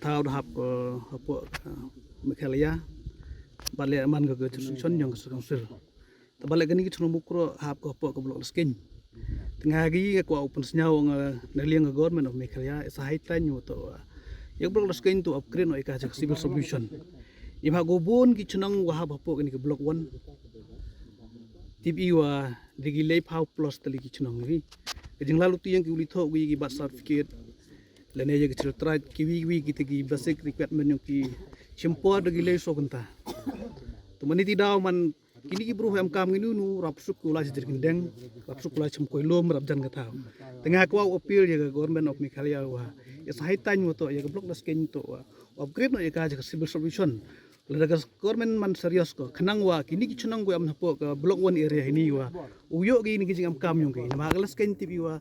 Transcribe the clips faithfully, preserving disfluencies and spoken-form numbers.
thaw da hap ko hapoh ka Meghalaya. Bad leh man ko ka jurisdiction jong ka Sub Council. Te bad leh kane ka chnong Mukroh hap ko hapoh ka Block Laskein. Te nga hi nga kwah u pynsngew nga na liang ka Government of Meghalaya, it's a high time wa to wa ïa ka Block Laskein to upgrade noh ïa ka jaka civil subdivision. Ïa ma ko bun ki chnong wa hap hapoh kane ka Block One. Tip i wa da ki laiphew plus tylli ki chnong hi. Ka jinglaluti ïa ki u li thoh ki, ki birth certificate lane ïa ki child right, kiwi kiwi kita ki basic requirement jong ki, shim por da ki lai sawkynta. To mynta i daw man kine ki bru em kam ngi nu nu rap suk u lai jingkyndeng, rap suk u lai shim koi lum, rap jan ka thaw. Te nga kwah u appeal ïa ka Government of Meghalaya wa it's a high time wa to ïa ka Block Laskein to wa upgrade noh ïa ka jaka civil subdivision. Lada ka Government man serious ko, khnang wa kine ki chnong ko em hapoh ka Block One area hini wa u ïoh kine ki jingem kam jong ki. Namar ka Laskein tip i wa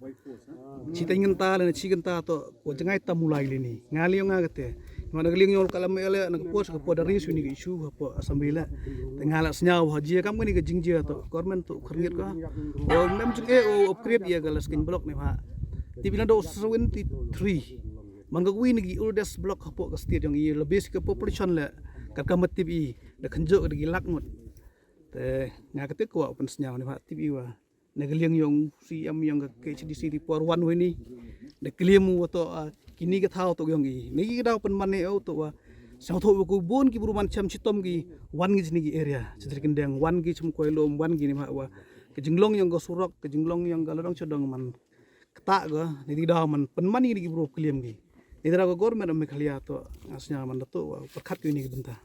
shi tang kynta lane shi kynta to ko jngai tam u lai lini. Nga liang nga kate. Namar na ka liang jong ka la me le na ka por ka por da ris uni ka issue hapoh Assembly le. Te nga la sngew ha jia kam kane ka jingjia to Government to khyrngit ko. O mem jing e o upgrade ïa ka Laskein Block ne ha. Tip i na do seventy three. Man ka wi na ki oldest block hapoh ka state jong i, la base ka population le kat ka mat tip i da kynjoh da ki lak ngut. Te nga kate kwah u pynsngew ne ha tip i wa na ka liang jong C M jong ka K H A D C ri por wan wi ni da claim wa to, ah, kine ka thaw to jong i. Ne ki daw pynman ne o to wa sngewthuh wa ko bun ki bru man chem chitom ki wan ki jini ki area. Jingkyndeng wan ki shim koi lum wan ki ne ha wa ka jinglong jong ka surok, ka jinglong jong ka la dong sha dong man kata ka ne di daw man pynman ïa ki bru claim ki. Ne di daw ka Government of Meghalaya to nga sngew man da to wa pyrkhat ki ne ki bynta.